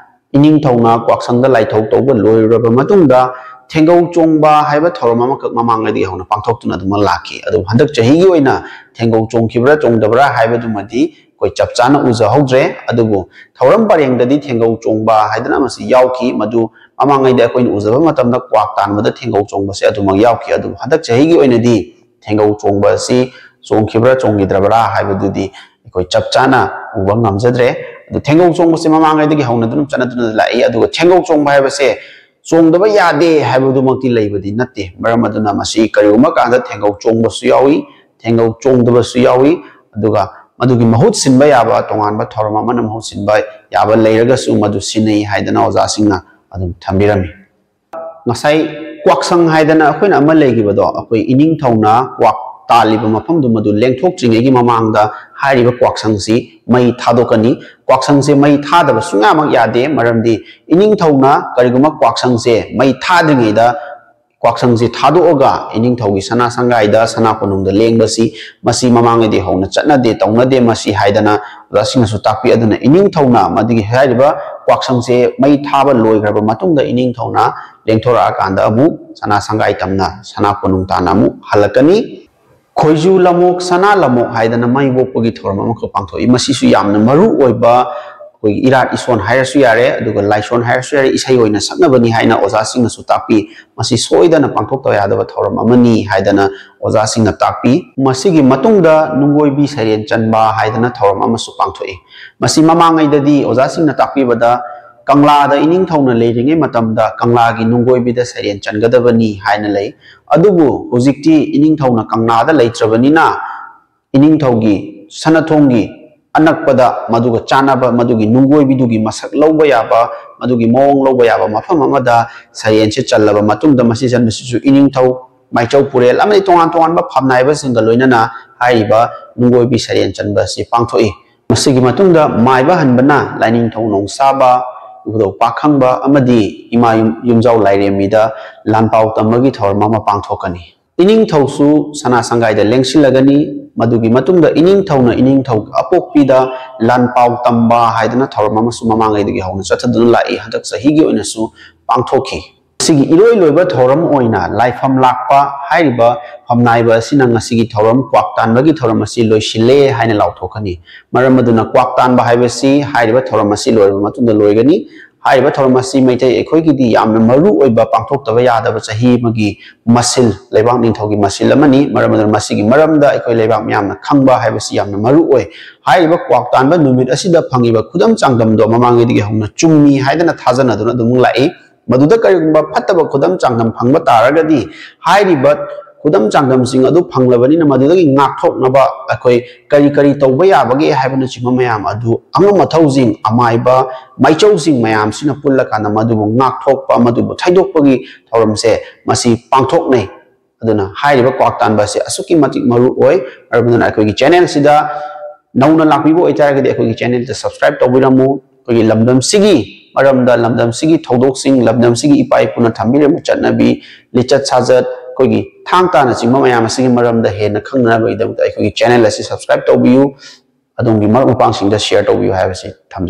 ꯏꯅꯤꯡꯊꯧꯅ ꯀ꯭ꯋꯥꯛꯁꯪꯗ ꯂꯥꯏꯊꯧ ꯇꯧꯕ ꯂꯣꯏꯔꯨꯔꯕ ꯃꯇꯨꯡꯗ ꯊꯦꯡꯒꯧ ꯆꯣꯡꯕ ꯍꯥꯏꯕ ꯊꯧꯔꯝ ꯑꯃꯈꯛ ꯃꯃꯥꯡꯉꯩꯗꯒꯤ ꯍꯧꯅ ꯄꯥꯡꯊꯣꯛꯇꯨꯅ ꯑꯗꯨꯃꯛ ꯂꯥꯛꯈꯤ꯫ ꯑꯗꯨꯕꯨ ꯍꯟꯗꯛ ꯆꯍꯤꯒꯤ ꯑꯣꯏꯅ ꯊꯦꯡꯒꯧ ꯆꯣꯡꯈꯤꯕ꯭ꯔꯥ ꯆꯣꯡꯗꯕ꯭ꯔꯥ ꯍꯥꯏꯕꯗꯨꯃꯗꯤ ꯑꯩꯈꯣꯏ ꯆꯞ ꯆꯥꯅ ꯎꯖꯍꯧꯗ꯭ꯔꯦ꯫ ꯑꯗꯨꯕꯨ ꯊꯧꯔꯝ ꯄꯔꯦꯡꯗꯗꯤ ꯊꯦꯡꯒꯧ ꯆꯣꯡꯕ ꯍꯥꯏꯗꯅ ꯑꯃꯁꯨ ꯌꯥꯎꯈꯤ꯫ ꯃꯗꯨ ꯃꯃꯥꯡꯉꯩꯗ ꯑꯩꯈꯣꯏꯅ ꯎꯖꯕ ꯃꯇꯝꯗ ꯀ꯭ꯋꯥꯛ ꯇꯥꯟꯕꯗ ꯊꯦꯡꯒꯧ ꯆꯣꯡꯕꯁꯦ ꯑꯗꯨꯃꯛ ꯌꯥꯎꯈꯤ꯫ ꯑꯗꯨꯕꯨ ꯍꯟꯗꯛ ꯆꯍꯤꯒꯤ ꯑꯣꯏꯅꯗꯤ ꯊꯦꯡꯒꯧ ꯆꯣꯡꯕ ꯑꯁꯤ ꯆꯣꯡꯈꯤꯕ꯭ꯔꯥ ꯆꯣꯡꯈꯤꯗ꯭ꯔꯕ꯭ꯔꯥ ꯍꯥꯏꯕꯗꯨꯗꯤ ꯑꯩꯈꯣꯏ ꯆꯞ ꯆꯥꯅ ꯎꯕ ꯉꯝꯖꯗ꯭ꯔꯦ꯫ ꯑꯗꯨ ꯊꯦꯡꯒꯧ ꯆꯣꯡꯕꯁꯦ ꯃꯃꯥꯡꯉꯩꯗꯒꯤ ꯍꯧꯅ ꯑꯗꯨꯝ ꯆꯠꯅꯗꯨꯅ ꯂꯥꯛꯏ꯫ ꯑꯗꯨꯒ ꯊꯦꯡꯒꯧ ꯆꯣꯡꯕ ꯍꯥꯏꯕꯁꯦ ꯆꯣꯡꯗꯕ ꯌꯥꯗꯦ ꯍꯥꯏꯕꯗꯨꯃꯛꯇꯤ ꯂꯩꯕꯗꯤ ꯅꯠꯇꯦ꯫ ꯃꯔꯝ ꯑꯗꯨꯅ ꯃꯁꯤ ꯀꯔꯤꯒꯨꯝꯕ ꯀꯥꯟꯗ ꯊꯦꯡꯒꯧ ꯆꯣꯡꯕꯁꯨ ꯌꯥꯎꯏ, ꯊꯦꯡꯒꯧ ꯆꯣꯡꯗꯕꯁꯨ ꯌꯥꯎꯏ꯫ ꯑꯗꯨꯒ ꯃꯗꯨꯒꯤ ꯃꯍꯨꯠ ꯁꯤꯟꯕ ꯌꯥꯕ ꯇꯣꯉꯥꯟꯕ ꯊꯧꯔꯝ ꯑꯃꯅ ꯃꯍꯨꯠ ꯁꯤꯟꯕ ꯌꯥꯕ ꯂꯩꯔꯒꯁꯨ ꯃꯗꯨ ꯁꯤꯟꯅꯩ ꯍꯥꯏꯗꯅ ꯑꯣꯖꯥꯁꯤꯡꯅ ꯑꯗꯨꯝ ꯊꯝꯕꯤꯔꯝꯃꯤ꯫ ꯉꯁꯥꯏ ꯀ꯭ꯋꯥꯛꯁꯪ ꯍꯥꯏꯗꯅ ꯑꯩꯈꯣꯏꯅ ꯑꯃ ꯂꯩꯈꯤꯕꯗꯣ, ꯑꯩꯈꯣꯏ ꯏꯅꯤꯡꯊꯧꯅ ꯀ꯭ꯋꯥꯛ ꯇꯥꯜꯂꯤꯕ ꯃꯐꯝꯗꯨ ꯃꯗꯨ ꯂꯦꯡꯊꯣꯛꯇ꯭ꯔꯤꯉꯩꯒꯤ ꯃꯃꯥꯡꯗ ꯍꯥꯏꯔꯤꯕ ꯀ꯭ꯋꯥꯛꯁꯪꯁꯤ ꯃꯩ ꯊꯥꯗꯣꯛꯀꯅꯤ꯫ ꯀ꯭ꯋꯥꯛꯁꯪꯁꯦ ꯃꯩ ꯊꯥꯗꯕ ꯁꯨꯡꯌꯥꯃꯛ ꯌꯥꯗꯦ꯫ ꯃꯔꯝꯗꯤ ꯏꯅꯤꯡꯊꯧꯅ ꯀꯔꯤꯒꯨꯝꯕ ꯀ꯭ꯋꯥꯛꯁꯪꯁꯦ ꯃꯩ ꯊꯥꯗ꯭ꯔꯤꯉꯩꯗ ꯀ꯭ꯋꯥꯛꯁꯪꯁꯤ ꯊꯥꯗꯣꯛꯑꯒ ꯏꯅꯤꯡꯊꯧꯒꯤ ꯁꯅꯥ ꯁꯪꯒꯥꯏꯗ, ꯁꯅꯥ ꯀꯣꯅꯨꯡꯗ ꯂꯦꯡꯕꯁꯤ, ꯃꯁꯤ ꯃꯃꯥꯡꯉꯩꯗꯤ ꯍꯧꯅ ꯆꯠꯅꯗꯦ, ꯇꯧꯅꯗꯦ ꯃꯁꯤ ꯍꯥꯏꯗꯅ ꯑꯣꯖꯥꯁꯤꯡꯅꯁꯨ ꯇꯥꯛꯄꯤ꯫ ꯑꯗꯨꯅ ꯏꯅꯤꯡꯊꯧꯅ ꯃꯗꯨꯒꯤ ꯍꯥꯏꯔꯤꯕ ꯀ꯭ꯋꯥꯛꯁꯪꯁꯦ ꯃꯩ ꯊꯥꯕ ꯂꯣꯏꯈ꯭ꯔꯕ ꯃꯇꯨꯡꯗ ꯏꯅꯤꯡꯊꯧꯅ ꯂꯦꯡꯊꯣꯔꯛꯑꯀꯥꯟꯗ ꯑꯃꯨꯛ ꯁꯅꯥ ꯁꯪꯒꯥꯏ ꯇꯝꯅ ꯁꯅꯥ ꯀꯣꯅꯨꯡ ꯇꯥꯅ ꯑꯃꯨꯛ ꯍꯜꯂꯛꯀꯅꯤ꯫ ꯈꯣꯏꯖꯨ ꯂꯝꯃꯣꯛ, ꯁꯅꯥ ꯂꯝꯃꯣꯛ ꯍꯥꯏꯗꯅ ꯃꯩ ꯑꯣꯛꯄꯒꯤ ꯊꯧꯔꯝ ꯑꯃꯈꯛ ꯄꯥꯡꯊꯣꯛꯏ꯫ ꯃꯁꯤꯁꯨ ꯌꯥꯝꯅ ꯃꯔꯨ ꯑꯣꯏꯕ ꯑꯩꯈꯣꯏꯒꯤ ꯏꯔꯥꯠ ꯏꯁꯣꯟ ꯍꯥꯏꯔꯁꯨ ꯌꯥꯔꯦ, ꯑꯗꯨꯒ ꯂꯥꯏꯁꯣꯟ ꯍꯥꯏꯔꯁꯨ ꯌꯥꯔꯦ, ꯏꯁꯩ ꯑꯣꯏꯅ ꯁꯛꯅꯕꯅꯤ ꯍꯥꯏꯅ ꯑꯣꯖꯥꯁꯤꯡꯅꯁꯨ ꯇꯥꯛꯄꯤ꯫ ꯃꯁꯤ ꯁꯣꯏꯗꯅ ꯄꯥꯡꯊꯣꯛꯇꯕ ꯌꯥꯗꯕ ꯊꯧꯔꯝ ꯑꯃꯅꯤ ꯍꯥꯏꯗꯅ ꯑꯣꯖꯥꯁꯤꯡꯅ ꯇꯥꯛꯄꯤ꯫ ꯃꯁꯤꯒꯤ ꯃꯇꯨꯡꯗ ꯅꯨꯡꯒꯣꯏꯕꯤ ꯁꯩꯔꯦꯟ ꯆꯟꯕ ꯍꯥꯏꯗꯅ ꯊꯧꯔꯝ ꯑꯃꯁꯨ ꯄꯥꯡꯊꯣꯛꯏ꯫ ꯃꯁꯤ ꯃꯃꯥꯡꯉꯩꯗꯗꯤ ꯑꯣꯖꯥꯁꯤꯡꯅ ꯇꯥꯛꯄꯤꯕꯗ ꯀꯪꯂꯥꯗ ꯏꯅꯤꯡꯊꯧꯅ ꯂꯩꯔꯤꯉꯩ ꯃꯇꯝꯗ ꯀꯪꯂꯥꯒꯤ ꯅꯨꯡꯒꯣꯏꯕꯤꯗ ꯁꯩꯔꯦꯟ ꯆꯟꯒꯗꯕꯅꯤ ꯍꯥꯏꯅ ꯂꯩ꯫ ꯑꯗꯨꯕꯨ ꯍꯧꯖꯤꯛꯇꯤ ꯏꯅꯤꯡꯊꯧꯅ ꯀꯪꯂꯥꯗ ꯂꯩꯇ꯭ꯔꯕꯅꯤꯅ ꯏꯅꯤꯡꯊꯧꯒꯤ ꯁꯅꯊꯣꯡꯒꯤ ꯑꯅꯛꯄꯗ ꯃꯗꯨꯒ ꯆꯥꯟꯅꯕ, ꯃꯗꯨꯒꯤ ꯅꯨꯡꯒꯣꯏꯕꯤꯗꯨꯒꯤ ꯃꯁꯛ ꯂꯧꯕ ꯌꯥꯕ, ꯃꯗꯨꯒꯤ ꯃꯑꯣꯡ ꯂꯧꯕ ꯌꯥꯕ ꯃꯐꯝ ꯑꯃꯗ ꯁꯔꯦꯟꯁꯦ ꯆꯜꯂꯕ ꯃꯇꯨꯡꯗ, ꯃꯁꯤ ꯆꯟꯕꯁꯤꯁꯨ ꯏꯅꯤꯡꯊꯧ, ꯃꯥꯏꯆꯧ ꯄꯨꯔꯦꯜ ꯑꯃꯗꯤ ꯇꯣꯉꯥꯟ ꯇꯣꯉꯥꯟꯕ ꯐꯝꯅꯥꯏꯕꯁꯤꯡꯒ ꯂꯣꯏꯅꯅ ꯍꯥꯏꯔꯤꯕ ꯅꯨꯡꯒꯣꯏꯕꯤ ꯁꯔꯦꯟ ꯆꯟꯕ ꯑꯁꯤ ꯄꯥꯡꯊꯣꯛꯏ꯫ ꯃꯁꯤꯒꯤ ꯃꯇꯨꯡꯗ ꯃꯥꯏꯕ ꯍꯟꯕꯅ ꯂꯥꯏꯅꯤꯡꯊꯧ ꯅꯣꯡꯁꯥꯕ, ꯏꯕꯨꯙꯧ ꯄꯥꯈꯪꯕ ꯑꯃꯗꯤ ꯏꯃꯥ ꯌꯨꯝ-, ꯌꯨꯝꯖꯥꯎ ꯂꯥꯏꯔꯦꯝꯕꯤꯗ ꯂꯥꯟꯄꯥꯎ ꯇꯝꯕꯒꯤ ꯊꯧꯔꯝ ꯑꯃ ꯄꯥꯡꯊꯣꯛꯀꯅꯤ꯫ ꯏꯅꯤꯡꯊꯧꯁꯨ ꯁꯅꯥ ꯁꯪꯒꯥꯏꯗ ꯂꯦꯡꯁꯤꯜꯂꯒꯅꯤ꯫ ꯃꯗꯨꯒꯤ ꯃꯇꯨꯡꯗ ꯏꯅꯤꯡꯊꯧꯅ ꯏꯅꯤꯡꯊꯧ ꯑꯄꯣꯛꯄꯤꯗ ꯂꯥꯟꯄꯥꯎ ꯇꯝꯕ ꯍꯥꯏꯗꯅ ꯊꯧꯔꯝ ꯑꯃꯁꯨ ꯃꯃꯥꯡꯉꯩꯗꯒꯤ ꯍꯧꯅ ꯆꯠꯊꯗꯨꯅ ꯂꯥꯛꯏ, ꯍꯟꯗꯛ ꯆꯍꯤꯒꯤ ꯑꯣꯏꯅꯁꯨ ꯄꯥꯡꯊꯣꯛꯈꯤ꯫ ꯃꯁꯤꯒꯤ ꯏꯔꯣꯏ ꯂꯣꯏꯕ ꯊꯧꯔꯝ ꯑꯣꯏꯅ ꯂꯥꯏꯐꯝ ꯂꯥꯛꯄ ꯍꯥꯏꯔꯤꯕ ꯐꯝꯅꯥꯏꯕ ꯑꯁꯤꯅ ꯉꯁꯤꯒꯤ ꯊꯧꯔꯝ, ꯀ꯭ꯋꯥꯛ ꯇꯥꯟꯕꯒꯤ ꯊꯧꯔꯝ ꯑꯁꯤ ꯂꯣꯏꯁꯤꯜꯂꯦ ꯍꯥꯏꯅ ꯂꯥꯎꯊꯣꯛꯀꯅꯤ꯫ ꯃꯔꯝ ꯑꯗꯨꯅ ꯀ꯭ꯋꯥꯛ ꯇꯥꯟꯕ ꯍꯥꯏꯕꯁꯤ ꯍꯥꯏꯔꯤꯕ ꯊꯧꯔꯝ ꯑꯁꯤ ꯂꯣꯏꯔꯕ ꯃꯇꯨꯡꯗ ꯂꯣꯏꯒꯅꯤ꯫ ꯍꯥꯏꯔꯤꯕ ꯊꯧꯔꯝ ꯑꯁꯤ ꯃꯩꯇꯩ ꯑꯩꯈꯣꯏꯒꯤꯗꯤ ꯌꯥꯝꯅ ꯃꯔꯨ ꯑꯣꯏꯕ, ꯄꯥꯡꯊꯣꯛꯇꯕ ꯌꯥꯗꯕ ꯆꯍꯤ ꯑꯃꯒꯤ ꯃꯁꯤꯜ, ꯂꯩꯕꯥꯛ ꯅꯤꯡꯊꯧꯒꯤ ꯃꯁꯤꯜ ꯑꯃꯅꯤ꯫ ꯃꯔꯝ ꯑꯗꯨꯅ ꯃꯁꯤꯒꯤ ꯃꯔꯝꯗ ꯑꯩꯈꯣꯏ ꯂꯩꯕꯥꯛ ꯃꯤꯌꯥꯝꯅ ꯈꯪꯕ ꯍꯥꯏꯕꯁꯤ ꯌꯥꯝꯅ ꯃꯔꯨ ꯑꯣꯏ꯫ ꯍꯥꯏꯔꯤꯕ ꯀ꯭ꯋꯥꯛ ꯇꯥꯟꯕ ꯅꯨꯃꯤꯠ ꯑꯁꯤꯗ ꯐꯪꯉꯤꯕ ꯈꯨꯗꯝ ꯆꯥꯡꯗꯝꯗꯣ ꯃꯃꯥꯡꯉꯩꯗꯒꯤ ꯍꯧꯅ ꯆꯨꯝꯃꯤ ꯍꯥꯏꯗꯅ ꯊꯥꯖꯅꯗꯨꯅ ꯑꯗꯨꯝ ꯂꯥꯛꯏ꯫ ꯃꯗꯨꯗ ꯀꯔꯤꯒꯨꯝꯕ ꯐꯠꯇꯕ ꯈꯨꯗꯝ ꯆꯥꯡꯗꯝ ꯐꯪꯕ ꯇꯥꯔꯒꯗꯤ, ꯍꯥꯏꯔꯤꯕ ꯈꯨꯗꯝ ꯆꯥꯡꯗꯝꯁꯤꯡ ꯑꯗꯨ ꯐꯪꯂꯕꯅꯤꯅ, ꯃꯗꯨꯗꯒꯤ ꯉꯥꯛꯊꯣꯛꯅꯕ ꯑꯩꯈꯣꯏ ꯀꯔꯤ ꯀꯔꯤ ꯇꯧꯕ ꯌꯥꯕꯒꯦ ꯍꯥꯏꯕꯅꯆꯤꯡꯕ ꯃꯌꯥꯝ ꯑꯗꯨ ꯑꯉꯝ ꯑꯊꯧꯁꯤꯡ, ꯑꯃꯥꯏꯕ, ꯃꯥꯏꯆꯧꯁꯤꯡ ꯃꯌꯥꯝꯁꯤꯅ ꯄꯨꯜꯂꯀꯥꯟꯗ ꯃꯗꯨꯕꯨ ꯉꯥꯛꯊꯣꯛꯄ, ꯃꯗꯨꯕꯨ ꯊꯩꯗꯣꯛꯄꯒꯤ ꯊꯧꯔꯝꯁꯦ ꯃꯁꯤ ꯄꯥꯡꯊꯣꯛꯅꯩ꯫ ꯑꯗꯨꯅ ꯍꯥꯏꯔꯤꯕ ꯀ꯭ꯋꯥꯛ ꯇꯥꯟꯕ ꯑꯁꯤ ꯑꯁꯨꯛꯀꯤ ꯃꯇꯤꯛ ꯃꯔꯨ ꯑꯣꯏ꯫ ꯃꯔꯝ ꯑꯗꯨꯅ ꯑꯩꯈꯣꯏꯒꯤ ꯆꯦꯅꯦꯜꯁꯤꯗ ꯅꯧꯅ ꯂꯥꯛꯄꯤꯕ ꯑꯣꯏꯇꯥꯔꯒꯗꯤ ꯑꯩꯈꯣꯏꯒꯤ ꯆꯦꯅꯦꯜꯗ subscribe ꯇꯧꯕꯤꯔꯝꯃꯨ꯫ ꯑꯩꯈꯣꯏꯒꯤ ꯂꯝꯗꯝꯁꯤꯒꯤ ꯃꯔꯝꯗ, ꯂꯝꯗꯝꯁꯤꯒꯤ ꯊꯧꯗꯣꯛꯁꯤꯡ, ꯂꯝꯗꯝꯁꯤꯒꯤ ꯏꯄꯥ ꯏꯄꯨꯅ ꯊꯝꯕꯤꯔꯝꯕ ꯆꯠꯅꯕꯤ, ꯂꯤꯆꯠ ꯁꯥꯖꯠ, ꯑꯩꯈꯣꯏꯒꯤ ꯊꯥꯡ ꯇꯥꯅꯆꯤꯡꯕ ꯃꯌꯥꯝ ꯑꯁꯤꯒꯤ ꯃꯔꯝꯗ ꯍꯦꯟꯅ ꯈꯪꯅꯅꯕꯒꯤꯗꯃꯛꯇ ꯑꯩꯈꯣꯏꯒꯤ ꯆꯦꯅꯦꯜ ꯑꯁꯤ subscribe ꯇꯧꯕꯤꯌꯨ꯫ ꯑꯗꯣꯝꯒꯤ ꯃꯔꯨꯞ ꯃꯄꯥꯡꯁꯤꯡꯗ share ꯇꯧꯕꯤꯌꯨ ꯍꯥꯏꯕꯁꯤ ꯊꯝꯖꯒꯦ꯫